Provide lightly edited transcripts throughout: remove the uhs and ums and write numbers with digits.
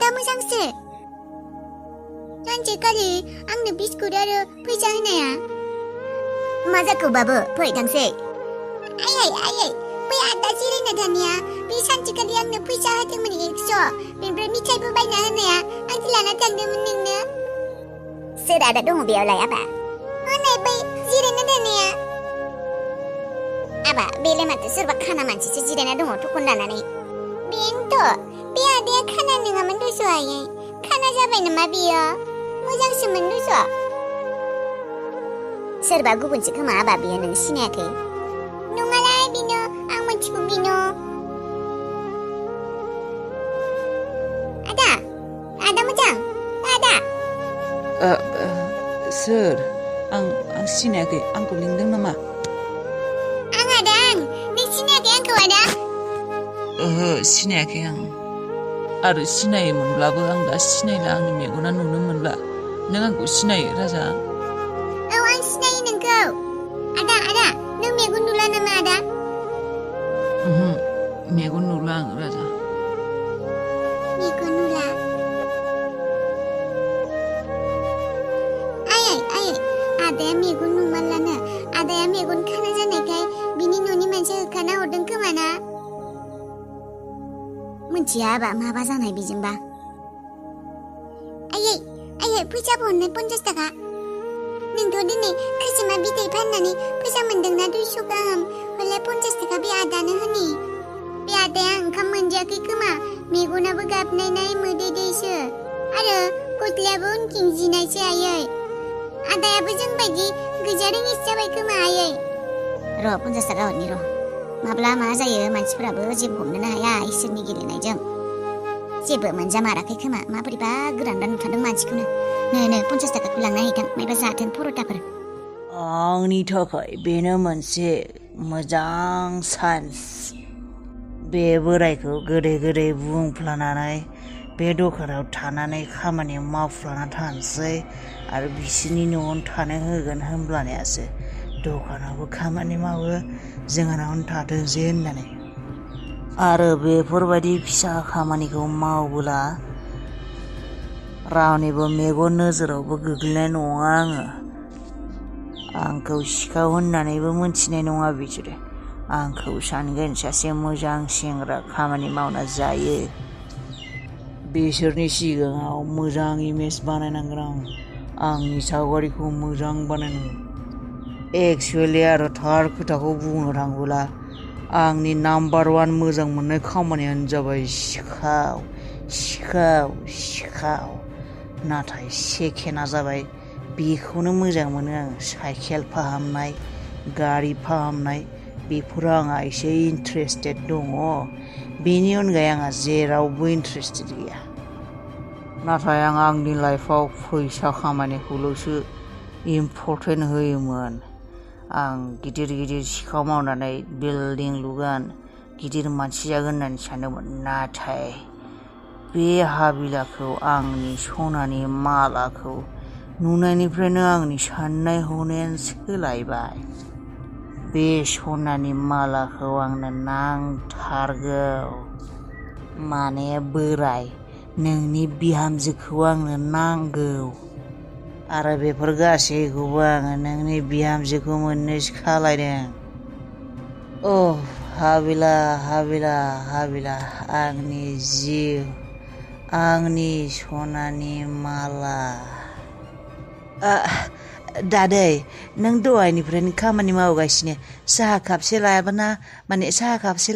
दा मोजांसो सानसेखालि आंनो बिस्कुट आरो फैसा होनाया मा जाखो बाबु फै थांसै आयै बै आदा जिरायना थानाया बे सानसेखालि आंनो फैसा होदोंमोन 100 बेनिफ्राय मिथाइबो बायना होनाया आंसो लाना थांदोंमोन नोंनो सोर आदा दङ बेयावलाय आबा हनै बै जिरायना थानाया आबा बेलाय माथो सोरबा खाना मानसिसो जिरायना दङ थखन लानानै बेनोथ' बे आदाया खाना नङामोन दस' आयै खाना जाबाय नामा बेयो मोजांसोमोन दस' सोरबा गुबुनसो खोमा आबा बेयो नों सिनायाखै नङालाय बेनो आं मिथिगौ बेनो आदा मोजां आदा सोर आं सिनायाखै आंखौ लिंदों नामा नों सिनायाखै आंखौ आदा ओहो सिनायाखै आं आरो सिनायोमोनब्लाबो आं दा सिनायला आंनि मेगना नुनो मोनला नों आंखौ सिनायो राजा औ आं सिनायो नोंखौ आदा नों मेगन नुला नामा आदा मेगन नुला आं राजा मेगन नुला आयै आदाया मेगन नुमारलानो आदाया मेगन खाना जानायखाय बिनि न'नि मानसिया होखाना हरदों खोमा ना मिथिया आबा माबा जानाय बेजोंबा आयै फैसाबो हरनाय 50 थाखा नोंथ' दिनै खोसोमा बिदै फाननानै फैसा मोनदोंना 200 गाहाम हरलाय 50 थाखा बे आदानो होनि बे आदाया ओंखाम मोनजायाखै खोमा मेगनाबो गाबनायनाय मोदैदैसो आरो गस्लायाबो उनथिं जिनायसो आयै आदायाबो जोंबायदि गोजा रोङिसो जाबाय खोमा आयै र' 50 थाखा हरनि र' माब्ला मा जायो मानसिफोराबो जेबो हमनोनो हाया इसोरनि गेलेनायजों जेबो मोनजामाराखै खोमा माबोरैबा गोरान नुथारदों मानसिखौनो नो 50 थाखाखौ लांना हैथां मायबा जाथों पर'टाफोर आंनि थाखाय बेनो मोनसे मोजां चान्स बे बोरायखौ गोदै बुंफ्लानानै बे दखानाव थानानै खामानि मावफ्लाना थानोसै आरो बिसोरनि न'आवनो थानो होगोन होमब्लानियासो दखानावबो खामानि मावो जोंहानावनो थाथोंसै होननानै आरो बेफोरबायदि फिसा खामानिखौ मावबोला रावनिबो मेगन नोजोरावबो गोग्लैनाय नङा आंखौ सिखाव होननानैबो मोनथिनाय नङा बिसोरो आंखौ सानगोन सासे मोजां सेंग्रा खामानि मावना जायो बिसोरनि सिगाङाव मोजां इमेज बानायनांगोन आंनि सावगारिखौ मोजां बानायनांगौ एक्सुवेलि आरो थार खोथाखौ बुंनो थाङोब्ला आंनि नाम्बार 1 मोजां मोननाय खामानियानो जाबाय सिखाव नाथाय सेकेन्डआ जाबाय बेखौनो मोजां मोनो आं साइकेल फाहामनाय गारि फाहामनाय बेफोराव आंहा एसे इन्ट्रेस्टेड दङ बेनि अनगायै आंहा जेरावबो इन्ट्रेस्टेड गैया नाथाय आं आंनि लाइफआव फैसा खामायनायखौल'सो इम्परटेन्ट होयोमोन आं गिदिर सिखाव मावनानै बिल्डिं लुगोन गिदिर मानसि जागोन होननानै सानदोंमोन नाथाय बे हाबिलाखौ आंनि सनानि मालाखौ नुनायनिफ्रायनो आंनि साननाय हनायानो सोलायबाय बे सनानि मालाखौ आंनो नांथारगौ माने बोराय नोंनि बिहामजोखौ आंनो नांगौ आरो बेफोर गासैखौबो आङो नोंनि बिहामजोखौ मोननोसो खालायदों हाबिला आंनि जिउ आंनि सनानि माला दादै नों दहायनिफ्रायनो खामानि मावगासिनो साहा कापसे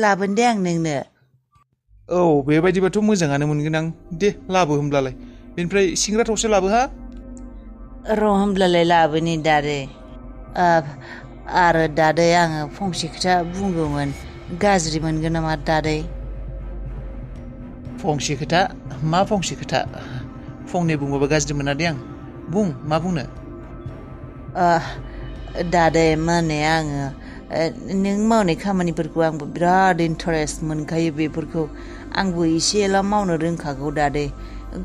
लाबोन दे आं नोंनो औ बेबायदिबाथ' मोजाङानो मोनगोन आं दे लाबो होमब्लालाय बेनिफ्राय सिंग्रा थरसे लाबो हा र' होमब्लालाय लाबोनि दादै आरो दादै आङो फंसे खोथा बुंगौमोन गाज्रि मोनगोन नामा दादै फंसे खोथा मा फंसे खोथा फंनै बुंबाबो गाज्रि मोना दे आं बुं मा बुंनो दादै माने आङो नों मावनाय खामानिफोरखौ आंबो बिराद इन्टारेस्ट मोनखायो बेफोरखौ आंबो एसे एला मावनो रोंखागौ दादै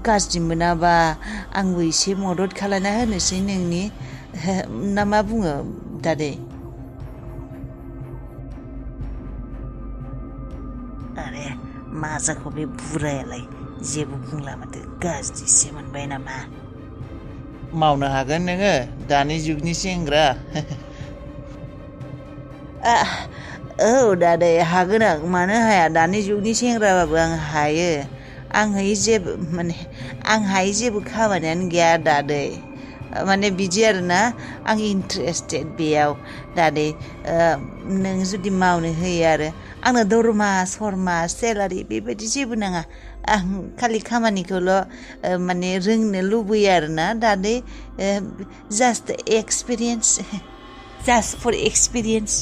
गाज्रि मोनाबा आंबो एसे मदद खालायना होनोसै नोंनि ना मा बुङो दादै आरे मा जाखो बे बुरायालाय जेबो बुंला माथो गाज्रिसो मोनबाय नामा? मावनो हागोन नोङो दानि जुगनि सेंग्रा। औ दादै हागोन आं, मानो हाया? दानि जुगनि सेंग्राबाबो आं हायो। आं हायै जेबो खामानियानो गैया दादै। माने बिदि आरोना, आं इन्ट्रेस्टेड बेयाव दादै। नों जुदि मावनो होयो आरो आंनो दरमा सरमा सेलारि बेबायदि जेबो नाङा। आं खालि खामानिखौल' माने रोंनो लुबैयो आरोना दादै। Just for experience.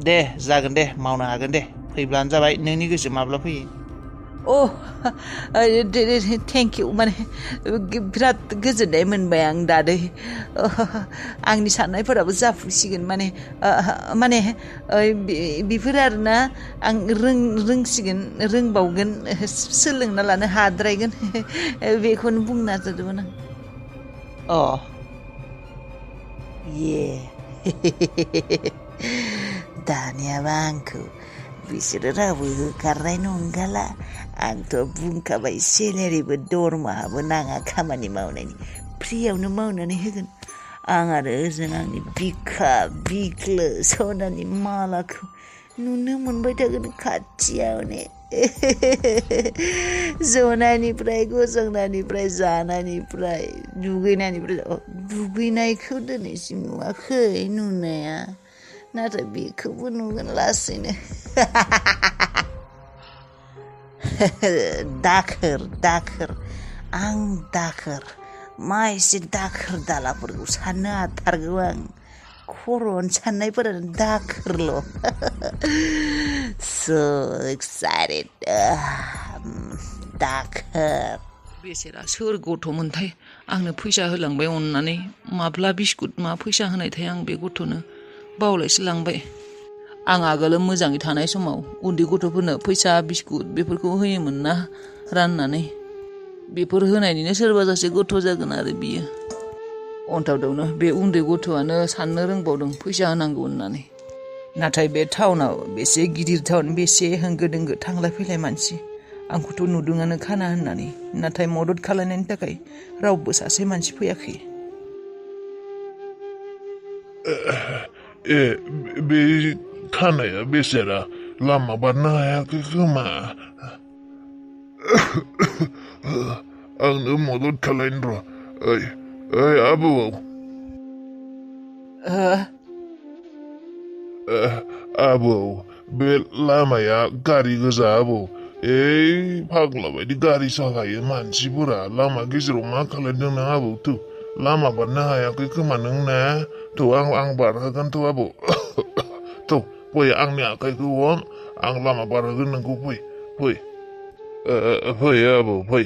दे जागोन दे, मावनो हागोन दे, फैब्लानो जाबाय। नोंनि गोसो माब्ला फैयो? थेंक इउ, माने बिराद गोजोननाय मोनबाय आं दादै। आंनि साननायफोराबो जाफुंसिगोन माने बेफोर आरोना, आं रोंबावगोन, सोलोंना लानो हाद्रायगोन। बेखौनो बुंनो नाजादोंमोन आं। दानियाबा आंखौ बिसोरो रावबो होखारनाय नंखाला। आंथ' बुंखाबाय सेलेरिबो दरमाहाबो नाङा खामानि मावनायनि, फ्रियावनो मावनानै होगोन। आं आरो ओजों आंनि बिख्लो सनानि मालाखौ नुनो मोनबाय थागोन खाथियावनो। जनायनिफ्राय, गसंनायनिफ्राय, जानायनिफ्राय, दुगैनायखौ दिनैसिम नुवाखै नुनाया, नाथाय बेखौबो नुगोन लासैनो। दाखोर मा एसे दाखोर दालाफोरखौ साननो हाथारगौ आं। खर'आवनो साननायफोरानो दाखोरल'। So excited. दाखोर। बेसेरा सोर गथ'मोनथाय आंनो फैसा होलांबाय अननानै। माब्ला बिस्कुट मा फैसा होनायथाय आं बे गथ'नो बावलायसो लांबाय। आं आगोलो मोजाङै थानाय समाव उन्दै गथ'फोरनो फैसा बिस्कुट बेफोरखौ होयोमोन ना राननानै। बेफोर होनायनिनो सोरबा सासे गथ' जागोन आरो बियो। अन्थावदावनो बे उन्दै गथ'आनो साननो रोंबावदों फैसा होनांगौ होननानै। नाथाय बे टाउनाव, बेसे गिदिर टाउन, बेसे होंगो दोंगो थांलाय फैलाय मानसि, आंखौथ' नुदोंआनो खाना होननानै। नाथाय मदद खालामनायनि थाखाय रावबो सासे मानसि फैयाखै। बे खानाया बेसेरा लामा बारनो हायाखै खोमा। आंनो मदद खालायनो र'। ओइ आबौ। आबौ, बे लामाया गारि गोजा आबौ। फाग्ला बायदि गारि साखायो मानसिफोरा। लामा गेजेराव मा खालायदों नों आबौ? लामा बारनो हायाखै खोमा नों ना? आं बारहोगोन आबौ। फै, आंनि आखाइखौ हम, आं लामा बारहोगोन नोंखौ। फै आबौ, फै।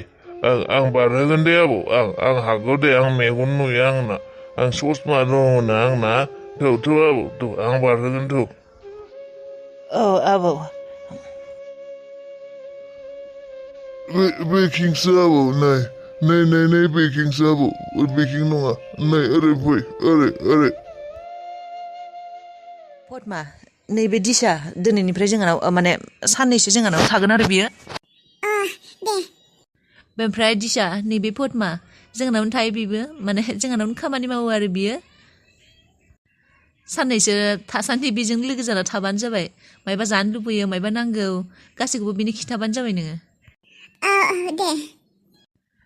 आं बारहोगोन दे आबौ। आं हागौ दे, आं मेगन नुयो आंना। आं ससमा दङ ना आंना। आबौ, आं बारहोगोन। औ आबौ। बेकिंसो आबौ, नै बेकिंसो आबौ। बेकिं नङा, नै ओरै फै, ओरै। पद्मा, नैबे दिशा दिनैनिफ्राय जोंहानाव, माने साननैसो जोंहानाव थागोन आरो बियो। दे। ओमफ्राय दिशा, नैबे पद्मा जोंहानावनो थायो बेबो, माने जोंहानावनो खामानि मावो आरो बियो। साननैसो थासान्दि बेजों लोगो जाना थाबानो जाबाय। मायबा जानो लुबैयो, मायबा नांगौ, गासैखौबो बिनो खिन्थाबानो जाबाय नोङो। दे।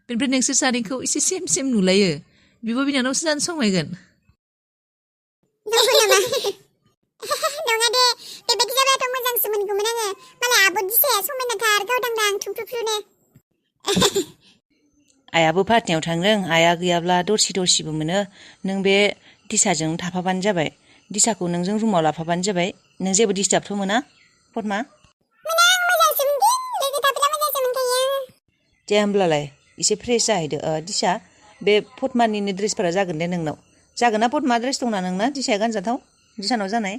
बेनिफ्राय नोंसोर सानैखौ एसे सेम नुलायो। बिब' बिनानावसो जानो संबायगोन। नंगौ नामा? नङा दे, बेबायदि जाब्लाथ' मोजांसो मोनगौमोन आङो। मालाय आब' दिसाया समायनाथार, गावदांदां थुमफ्रुफ्रुनो। आइयाबो पार्टियाव थांदों। आइया गैयाब्ला दरसिबो मोनो। नों बे दिसाजों थाफाबानो जाबाय। दिसाखौ नोंजों रुमाव लाफाबानो जाबाय। नों जेबो डिस्टार्बथ' मोना पद्मा? दे होमब्लालाय एसे फ्रेस जाहैदो। दिसा, बे पद्मानिनो ड्रेसफोरा जागोन दे नोंनाव। जागोन ना पद्मा? ड्रेस दंना नोंना दिसाया गानजाथाव दिसानाव जानाय?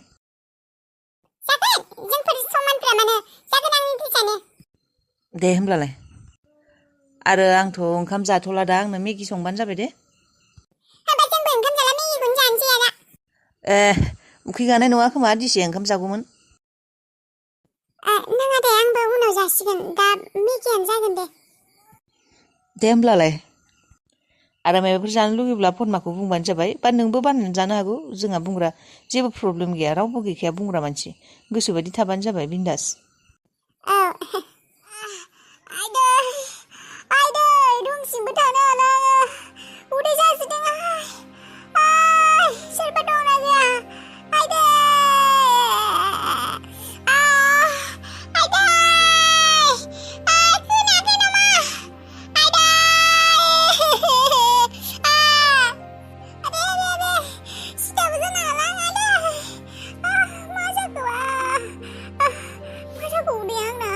दे होमब्लालाय। आरो आंथ' ओंखाम जाथ'ला दा, आंनो मेगि संबानो जाबाय दे। उखै गानाय नङा खोमा, दिसाया ओंखाम जागौमोन। नङा दे, आंबो उनाव जासिगोन दा मेगियानो जागोन दे दे होमब्लालाय आरो माबाफोर जानो लुगैब्ला फनमाखौ बुंबानो जाबाय बा नोंबो बानायनानै जानो हागौ जोंहा बुंग्रा जेबो प्रब्लेम गैया रावबो गैखाया बुंग्रा मानसि गोसोबायदि थाबानो जाबाय बिन्दास औ आइदै आइदै रुमसिमबो थानो हाला आङो उदै साजोबदों सोरबा दंना गैया आइदै खोनायाखै नामा आइदै सिथाबो जानो हाला आइदै मा जाखो मा जाखो उदैया आंना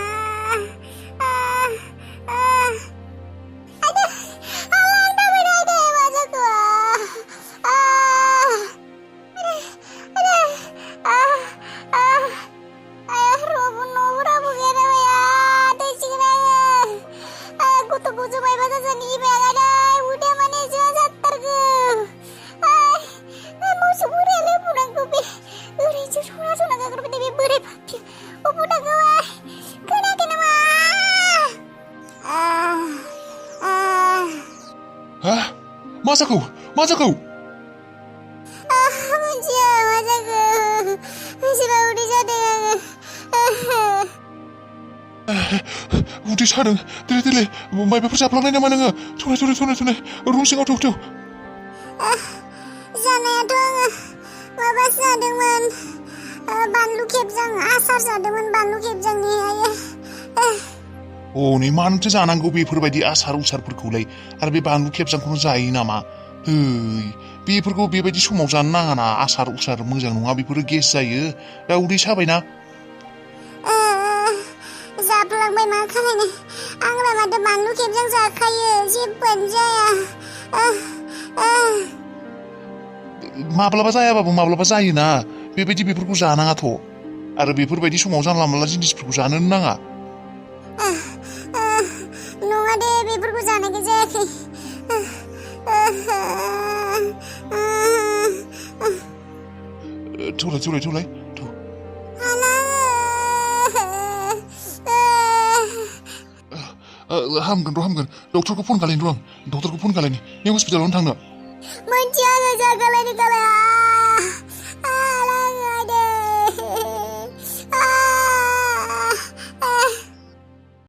Hah? मा जाखौ? मा जाखौ? मिथिया मा जाखो एसेबा उदै जादों आङो उदै सादों देलै मायबाफोर जाफ्लांनाय नामा नोङो थौनाय रुम सिङाव थौ जानायाथ' आङो माबासो जादोंमोन बानलु खेबजां आसार जादोंमोन बानलु खेबजांनि नै मानोथो जानांगौ बेफोरबायदि आसार उसारफोरखौलाय आरो बे बानलु खेबजांखौनो जायो नामा बेफोरखौ बेबायदि समाव जानो नाङाना आसार उसार मोजां नङा बेफोरो गेस जायो दा उदै साबायना जाफ्लांबाय मा खालायनो आंलाय माथो बानलु खेबजां जाखायो जेबोआनो जाया माब्लाबा जायाबाबो माब्लाबा जायोना बेफोरखौ जानाङाथ' आरो बेफोरबायदि समाव जानला मोनला जिनिसफोरखौ जानो नाङा नङा दे बेफोरखौ जानायखौ जायाखै थौलाय हामगोन डक्टरखौ फन खालायनो आं डक्टरखौ फन खालायनि नों हस्पिटालावनो थांनो मोनथिया आङो जागालायनो